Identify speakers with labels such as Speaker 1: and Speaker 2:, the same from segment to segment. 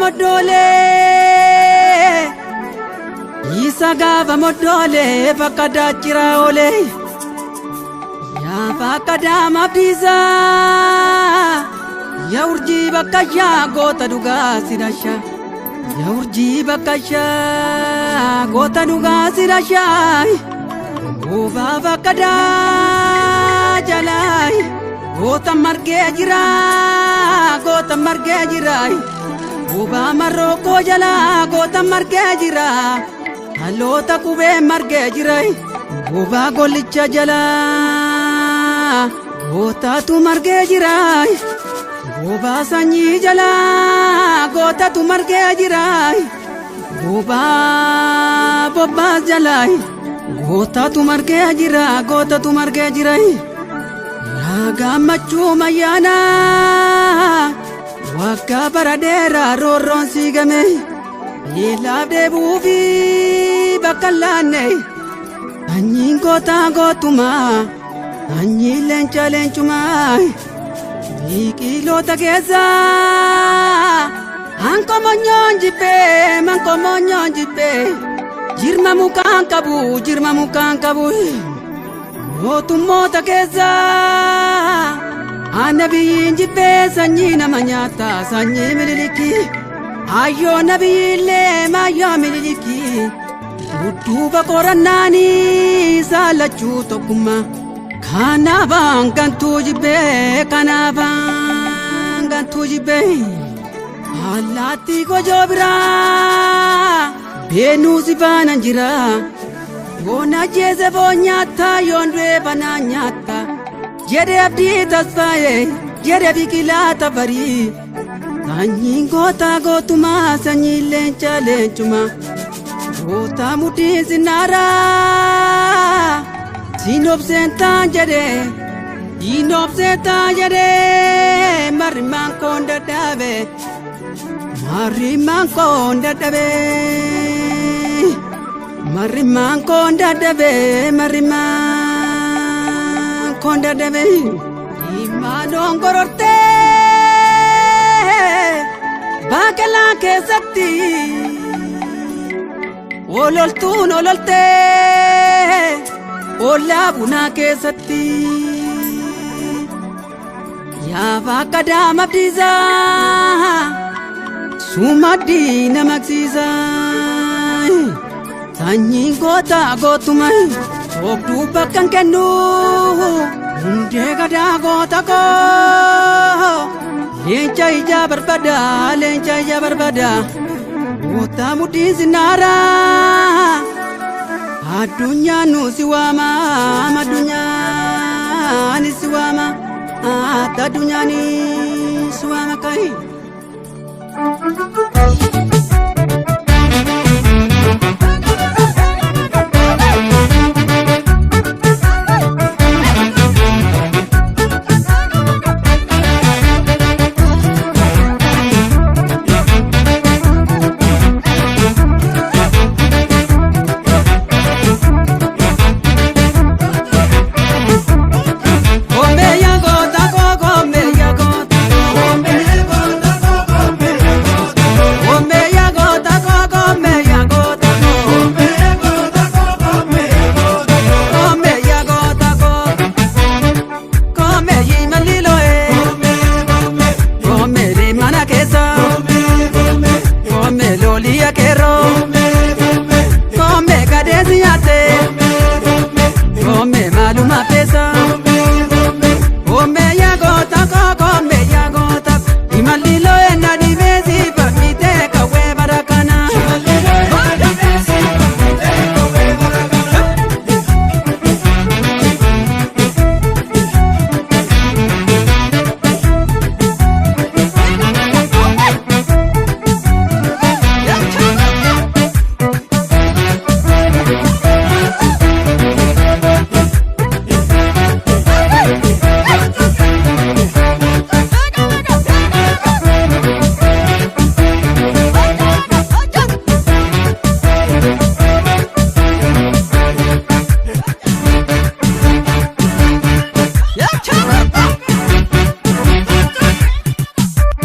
Speaker 1: Moddoolee, isa gaafa moddoolee bakka daachiraa oolee. Yaa bakka daama abdiisaa, yaa urjii bakka yaa goota dhugaa si dhasha. Yaa urjii bakka yaa goota dhugaa si dhasha. Goobaa bakka daa jalaa goota margee jira, goota margee jira. Goobaa marrookoo jalaa goota margee jira. Haloota qubee margee jira. Goobaa gollicha jalaa gootatu margee jira. Goobaa sanyii jalaa gootatu margee jira. Goobaa bobbaas jalaa gootatu margee jira, gootatu margee jira. Yaa gammachuu mayyaana waggaa bara dheeraa roorroon siigame. Beelaaf deebi'uu fi bakka hin laanne. Sanyiin gootaa gootumaa, sanyiin leenca leencumaa. Biqiloota keessaa hankomonyoon jibbee, mankomonyoon jibbee. Jirma mukaan qabu, jirma mukaan qabu. Mootummoota keessaa ana biyyiin jibbee sanyii nama nyaata, sanyii Mililikii. Ayyoo nabiyyiillee maayyoo Mililikii. Dudduuba qorannaanii saalachuu tokkummaa. Kanaafaan gantuu jibbee, kanaafaan gantuu jibbee. Allaattii gojoo biraa beenuu si faana jira. Yoon ajjeese foon nyaatta, yoon du'e banaa nyaatta. Jedhe abdii tasfaa'e, jedhe biqilaa tafarii. Sanyiin gootaa gootumaa, sanyiin leenca leencumaa. Goota mudhiin sinnaaraa. Siin obseen taan jedhe, siin obseen taan jedhe, marrimaan koon dadhabe, marrimaan koon dadhabe, marrimaan koon dadhabe, marrimaan koon dadhabe. Imaanoon gorortee baaqelaa keessatti ololtuun ololtee ollaa bunaa keessatti. Yaa bakka daama abdiisaa sumaddii nama aksiisaa. Sanyiin gootaa gootuma soobduu bakka hin kennu. Hundee gadaa goota koo leenca ijaa barbada, leenca ijaa barbada. Goota mudhiin sinnaaraa addunyaan nu si waama, addunyaan si waama, addunyaan si waama kai. Komeya goota koo, komeya goota koo. Komeya goota koo, komeya goota koo. Komeya goota koo. Komeyi maliloe. Komeli mana keessa. Kome loli akeero. Kome kadeesi nyaate. Kome maaluma feesa. Komeya goota koo, komeya goota. Imalilo enna dhibeesi famite kawwee barakana.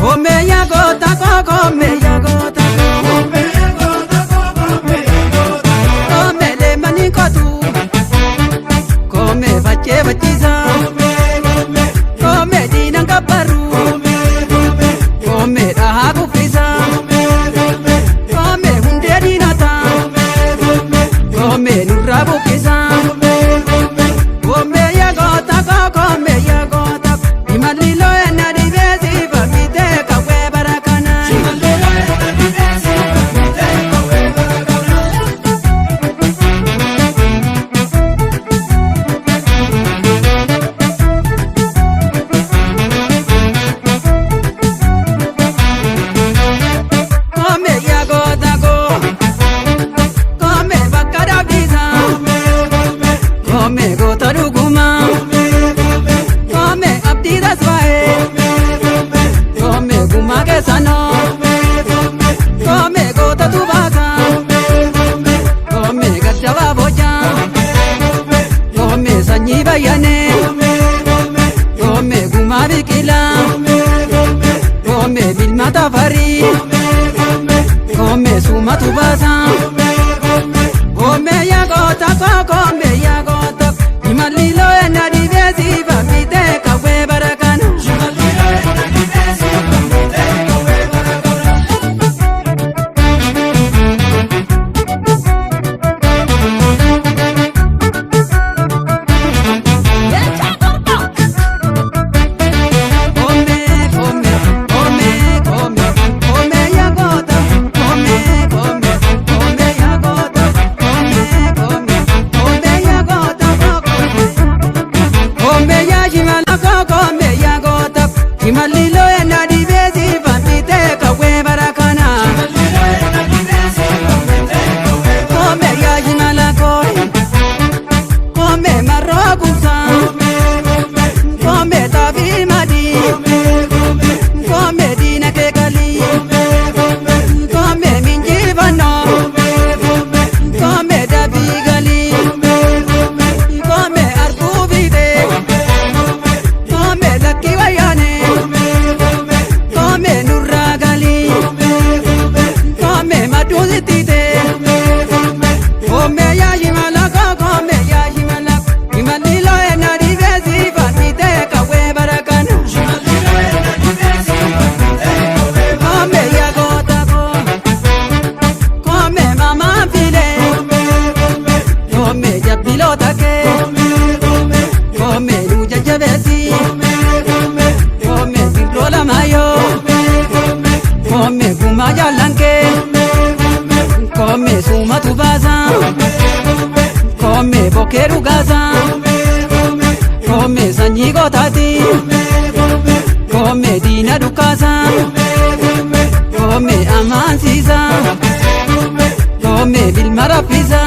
Speaker 1: Komeya goota koo, komeya goota. jabeessi. Koomee sirroo lamaayoo. Koomee gumaa jaallankee. Koomee suumatu baasa. Koomee bokkee dhugaasa. Koomee sanyii gootaati. Koomee diina dukkaasa. Koomee amaansiisa. Koomee bilma raffisa.